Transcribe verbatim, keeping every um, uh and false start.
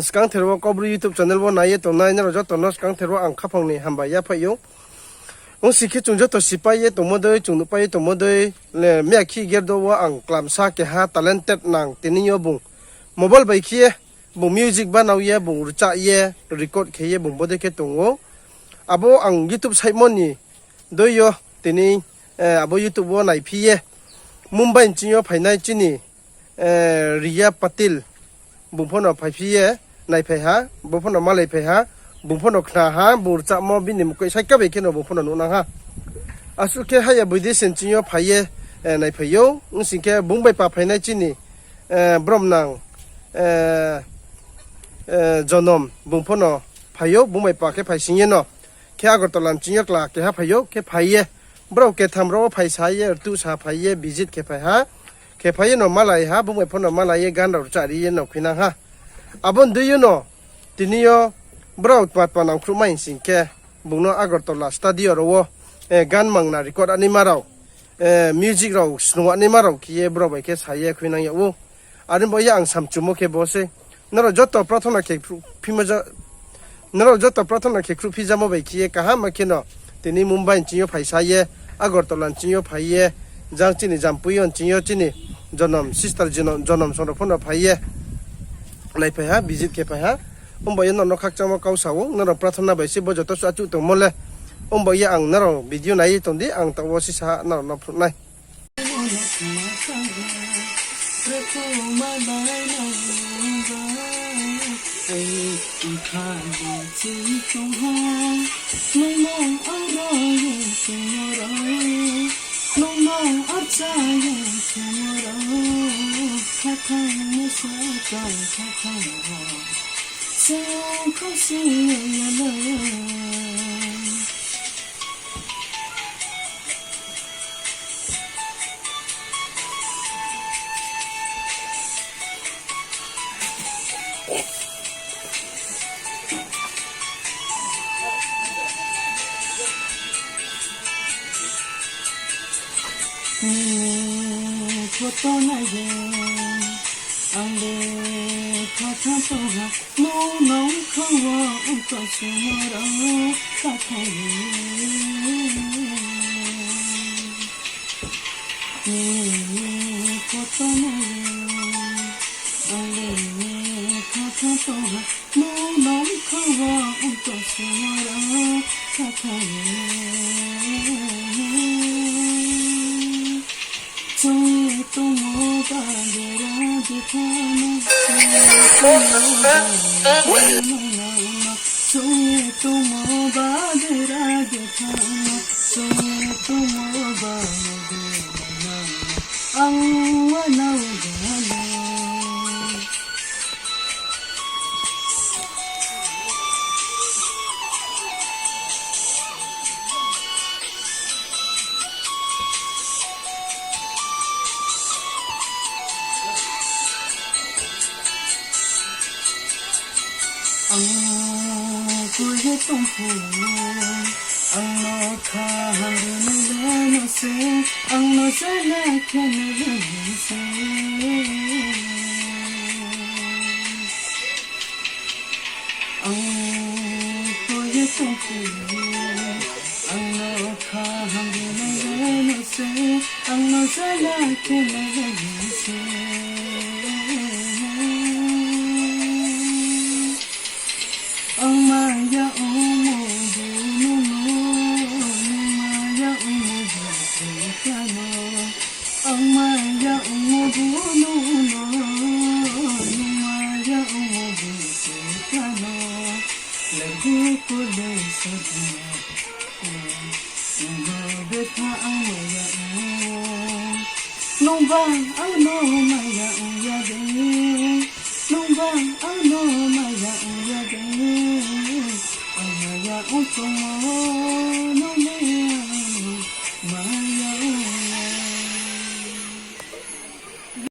Skangther wo Kaubru YouTube channel wo nai ye tongnai nrao joto no skangther wo ang khaphang ni hambai yaphaih ou. Ong sing khe chung joto sipai ye tongmo dei, chung nuhpai ye tongmo dei, le miakhi gerdo wo ang klamsa keha talented nang tini yo bung mobile bai khe ye bung music banao ye, bung rchah ye, record khe ye bung bodei khe tong ou. Abo ang YouTube saimo ni dei yo tini, abo YouTube wo naiphi ye, Mumbai ni ching yo phainai chini, Riya Patil, bung pho no phaiphi ye naiphai ha, bung pho no malaiphai ha, bung pho no khna ha, bung rchahmo bini mkoih saika bai khe no bung pho no nuhnang ha. Asuh khe haya boidesi ni ching yo phai ye, naiphai ou, ong sing khe bung bai pa phainai chini, bromnang, Jonom, bung pho no phai ou, bung bai pa khe phaising ye no. Khe Agartala ni ching yo kla keha phai ou, khe phai ye brao ketham rao wo phaisa ye, rtuhsa phai ye, visit khe phai ha. Khe phai ye no malai ha, bung bai pho no malai ye, gan rao rchah ri ye no khuinang ha. Abo ni dei yo no, tini yo brao tma tma nangkhruhmai hing sing khe, bung no Agartala studio rao wo, gan mangna record anaima rao, music rao snung anaima rao khe ye brao bai khe sa ye khuinang yag ou. Are bo ye ang samchumo khe bo sei. Nrao joto prathona khe khruhphimo ja-, nrao joto prathona khe khruhphi jamo bai khe ye kaham ma khe no tini Mumbai ni ching yo phaisa ye, Agartala ni ching yo phai ye, jang chini Jampui yo ni ching yo chini Jonom, sister Jonom, Jonom song rao pho no phai ye naiphai ha, visit khe phai ha. Ongba ye nrao no khakchangmo kau sa ou, nrao prathona bai se bo joto suh achouh tongmo le. Ongba ye ang nrao video nai ye tong di, ang taoh wo sisa nrao no phnuh nai. Ni photo nai ye, ang le kha kha tong ha, nung nung kha wo, ang to sumara, kha kha ye. Ni photo nai ye, ang le kha kha tong ha, nung nung kha wo, ang to sumara, kha kha ye. Chung ye tongmo ba dera dera no, chung ye tongmo ba dera dera no, chung ye tongmo ba dera dera no, chung ye tongmo ba dera dera no, ang wa nao ba no. Ang koi ye tong pho, ang no kha hamri nai le no se, ang no jala khe nai le no se. Ang koi ye tong pho, ang no kha hamri nai le no se, ang no jala khe nai le no se. Ang maya ongmo bu no no, nung maya ongmo bu se kha no. Ang maya ongmo bu no no, nung maya ongmo bu se kha no. Lagi ko le sa di, nung no betha ang maya ong. Nungba ang no maya ong ya de. Nungba ang no maya ong ya de. Ang maya ong tongmo.